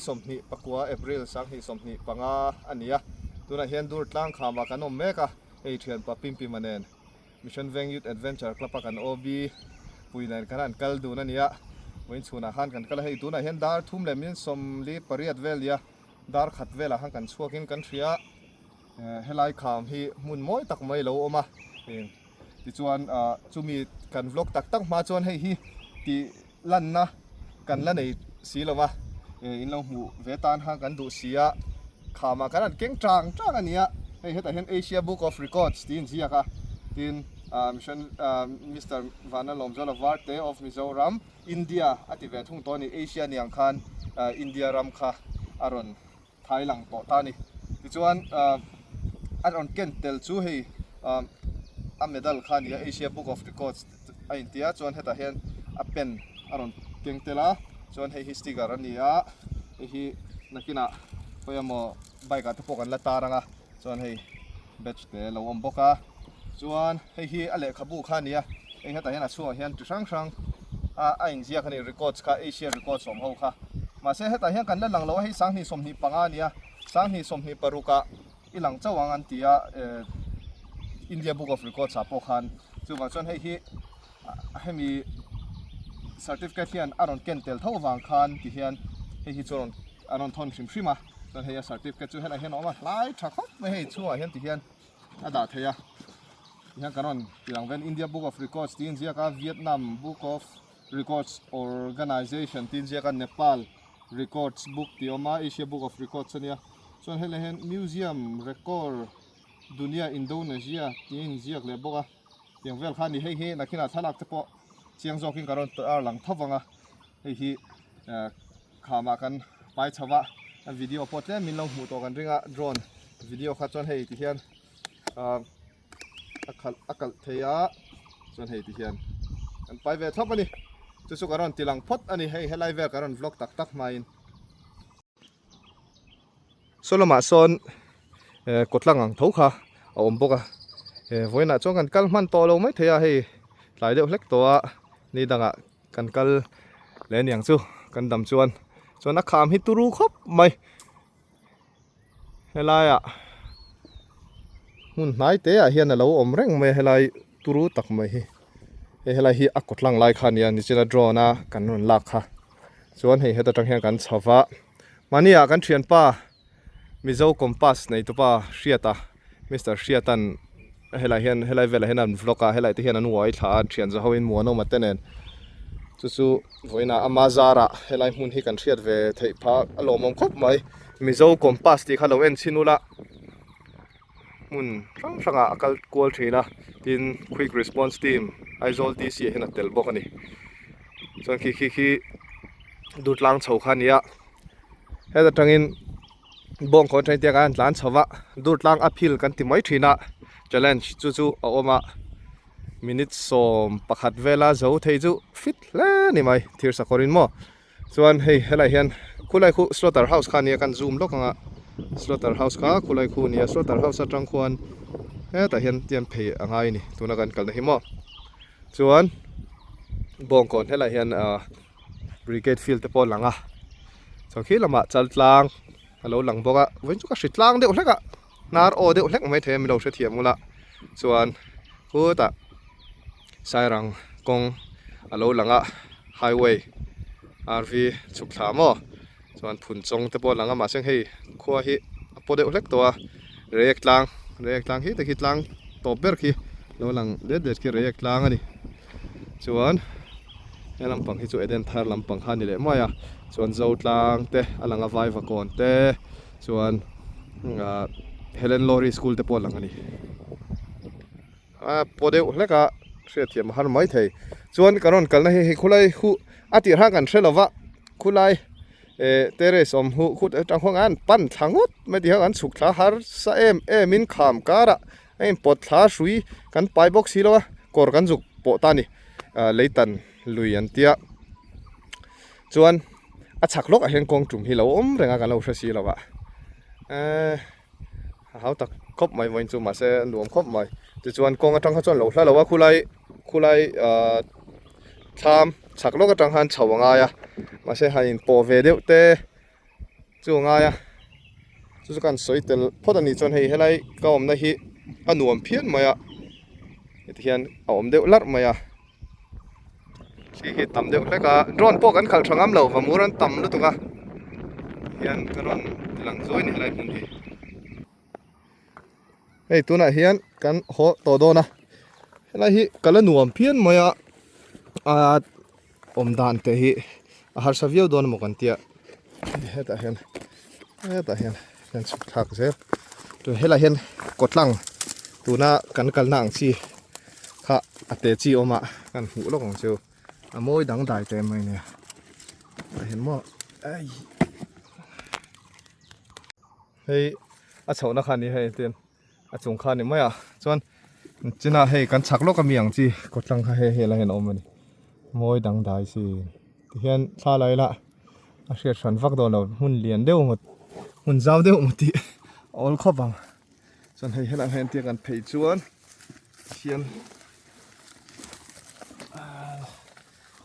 29 April 2025 a ni a, tunah hian dur tlang khamah kan awm mek a, hei thianpa Pimpima nen Mission Veng Youth Adventure Club a kan OB pui nen khan an kal dun a ni a, vawiin chhunah khan kan kal a, hei tunah hian dar thum leh min sawmli pariat vel nia dar khat velah khan kan chhuakin kan hria a, helai kham hi hmun mawi tak mai a lo awm a. Tichuan chumi kan vlog tak tak hma chuan hei hi tih lanna kan la nei si lo va, in lo hmuh ve tan khan kan duh si a, khamah kan han keng tang tang a ni a, hei hetah hian Asia Book of Records tih a inziak a, tin Mission Mister Vanlalawmzuala Varte of Mizoram, India a ti ve thung tawh a ni, Asia ni ang khan India ram kha a rawn thai lang tawh ta a ni. Tichuan a rawn ken tel chu hei a medal kha a ni a, Asia Book of Records a inti a, chuan hetah hian a pen a rawn keng tel a, chuan hei hi sticker a ni a, hei hi nakinah khawi emaw bike ah te pawh kan la tar ang a, chuan hei badge te a lo awm bawk a, chuan hei hi a lehkhabu kha a ni a, hei hetah hian a chhungah hian chi hrang hrang a a inziak a ni records kha Asia records awm ho kha mahse hetah hian kan la lang lo a hei 2025 a ni a 2026 ah i lang chauh ang an ti a eh India book of records ah pawh khan chuvang chuan hei hi hemi certificate hian a rawn ken tel tho avang khan ti hian hei hi chu a rawn a rawn thawn hrim hrim a chuan hei a certificate chu helaiah hian a awm a hlai tha khawp mai hei chhungah hian ti hian a dah thei a tihian kan rawn tih ang vel India Book of Records tih a inziak a Vietnam Book of Records Organization tih a inziak a Nepal Records Book tih a awm a Asia Book of Records a nia chuan helai hian Museum Record Dunia Indonesia tih a inziak leh bawk a tiang vel kha a ni hei hi nakinah thlalak te pawh chiang zawkin kan rawn tar lang tho vang a hei hi eh khamah kan pai chho a a video pawh tlem min lo hmuh tawh kan ring a drone video kha chuan hei ti hian ah a khalh a kalh thei a chuan hei ti hian kan pai ve thlawp a ni chu chu ka rawn ti lang phawt a ni hei helai vel ka rawn vlog tak tak hmain. Saw lamah sawn eh kawtlang ang tho kha a awm bawk a eh vawiinah chuan kan kal hman tawh lo mai thei a hei tlai deuh hlek tawh a ni dangah kan kal leh aniang chu kan dam chuan chuan a kham hi turu khawp mai helaiah hmun hnai te ah hian a lo awm reng mai a helai turu tak mai hi hei helai hi a kawtlang lai kha a nia nichina drone a kan rawn lak kha chuan hei heta tang hian kan chho va mahni ah kan thianpa Mizo Compass nei tupa Hriata Mister Hriata'n helai hian helai velah hian an vlog a helai te hian an uai thla a thian za hoin Muanawma te nen chu chu vawiinah ama zarah helai hmun hi kan hriat ve theih phah a lawmawm khawp mai Mizo Compass tih kha lo en chhin ula hmun hrang hrangah a kal kual thin a tin quick response team Aizawl D_C ah hian a tel bawk a ni chuan khi khi khi Durtlang chho kha a ni a heta tangin bawngkawn atangin tiang an tlan chho va Durtlang uphill kan ti mai thin a challenge chu chu a awm a minute 11 vela zo thei chu fit hle a ni mai thir sakawrin maw Chuan hei helai hian khulai khu slaughter house kha ania kan zoom lawk anga slaughter house kha khulai khu ania slaughter house atang khuan hetah hian tian phei a ngai a ni tuna kan kalna hi maw chuan bawngkawn helai hian ah brigade field te pawh a lang a chuan khi lamah chal tlang a lo lang bawk a vawiin chu ka hri tlang deuh hlek a hnar aw deuh hlek mai thei a milo hrethiam ula chuan khutah. Sairang kawng a lo lang a highway RV chhuk thla maw chuan phun chawng te pawh a lang a mahse hei khua hi a paw deuh hlek tawh a reiek tlang reiek tlang hi te khi tlang tawp ber khi lo lang det det khi reiek tlang a ni chuan he lampang hi chu Eden thar lampang kha a ni leh mai a chuan zo tlang te a lang a vaivakawn te chuan ah Helen Lawry school te pawh a lang a ni. A paw deuh hlek a hriatthiam a har mai thei chuan kan rawn kalna hi hei khulai huh a tirh khan kan hre lo va khulai eh terrace awm huh khut atang khuan an pan thla ngawt mai tih kha kan chhuk thla har sa em em in kham karah a inpawt thla hrui kan pai bawk si lo a kawr kan zuk pawh ta a ni ah leitan lui an tia chuan a chhak lawkah hian kawng tum hi lo awm reng a kan lo hre si lo va eh. A hau tak khawp mai vawiin chu mahse a nuam khawp mai tichuan kawng atang kha chuan lo hla lo a khulai khulai ahh thlam chhak lawk atang khan chho a ngai a mahse han inpawh ve deuh te Chu a ngai a, chu chu kan sawi tel phawt a nih chuan hei helai ka awmna hi a nuam phian mai a, heti hian a awm deuh larh mai a, thli hi tam deuh hlek a, drone pawh kan khalh tha ngam lo vamur an tam lutuk a, hian ka rawn ti lang zuai a ni helai hmun hi. Hei tunah hian kan haw tawh dawn a, helai hi ka la nuam phian mai a, aa awm dan te hi a harsa viau dawn emaw kan tia hetah hian hetah hian kan chhuk thlak zel tun helai hian kawtlang tuna kan kalna ang chi kha a te chi awm a kan hmuh lawk ang chu a mawi dangdai teh mai nia tah hian maw ei. Hei a chhohna kha a ni hei tin a chung kha a ni mai a chuan chinah hei kan chhak lawk ami ang chi kawtlang kha hei helai hian a awm a ni mawi dangdai si tihian thla lai lah a hriat hran vak dawn lo hmun lian deuh ngawt hmun zau deuh ngawt tih a awl khawp ang chuan hei helai hian tia kan phei chuan hian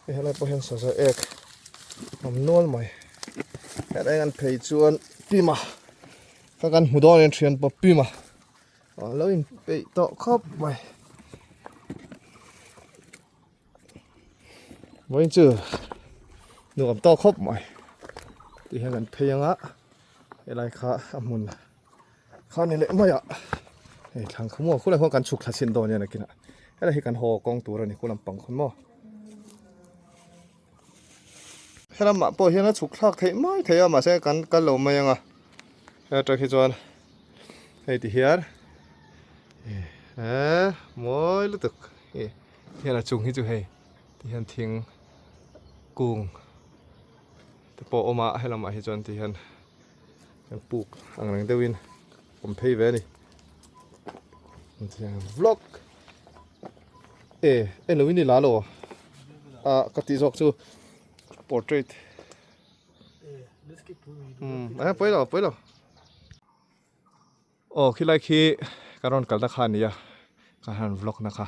Hei helai pawh hian saza ek awm nual mai helai kan phei chuan pima ka kan hmu dawn in thian pawh pima a lo in peih tawh khawp mai vawiin chu nuam tawk khawp mai ti hian kan phei anga helai kha a hmun Kha ni leh mai a, hei thlang kha maw khulai khuan kan chhuk thla chhin dawn nia nakinah helai hi kan haw kawng tur a ni khu lampang khawn maw. Helamah pawh hian a chhuk thlak theih mai thei a mahse kan kal lo mai ang a he atang hi chuan hei ti hian eh mawi lutuk hi hian a chung hi chu hei ti hian thing kung te pawh a awm a helamah hi chuan ti hian. Kan puk ang reng deuhin awm phei ve a ni vlog e en lo in i la lo a ka tih zawk chu portrait um a pawi lo pawi lo aw khilai khi ka rawn kalna kha a ni a ka han vlog na kha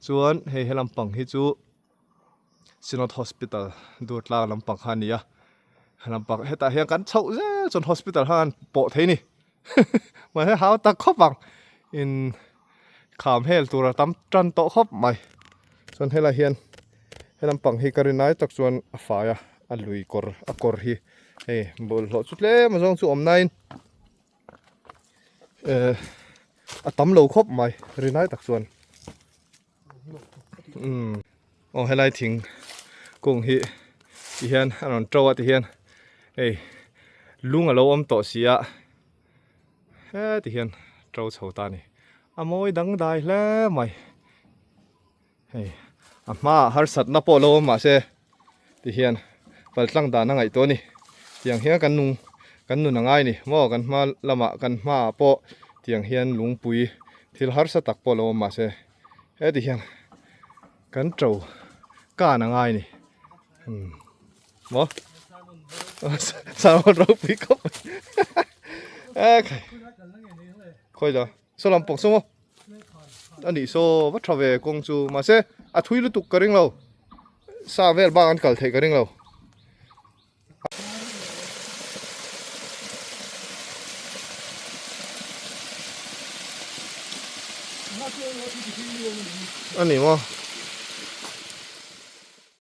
chuan hei he lampang hi chu. Synod Hospital Durtlang lampang kha a ni a, lampang hetah hian kan chhoh zel chuan hospital kha an pawh thei a ni mahse hau tak khawp ang in kham hel tur a tam tan tawh khawp mai chuan helai hian he lampang hi ka rin ai tak chuan a fai a a lui kawr a kawr hi hei bawlhhlawh chu tlem a zawng chu awm nain eh a tam lo khawp mai rin ai tak chuan. Umm aw helai thing kung hi ti hian a rawn to a ti hian hei lung a lo awm tawh si a heti hian to chho ta a ni a mawi dangdai hle mai hei a hmaah harsatna pawh a lo awm mahse ti hian paltlang dan a ngaih tawh a ni tiang hian kan nung kan nun a ngai a ni maw kan hma lamah kan hmaah pawh tiang hian lungpui thil harsa tak pawh a lo awm mahse heti hian kan to kan a ngai a ni umm maw sermon ropui khawp mai ekhai khawi la saw lam pawh saw maw. A nih saw va tha ve kawng chu mahse a thui lutuk ka ring lo sa vel bak an kal theih ka ring lo. A ni maw.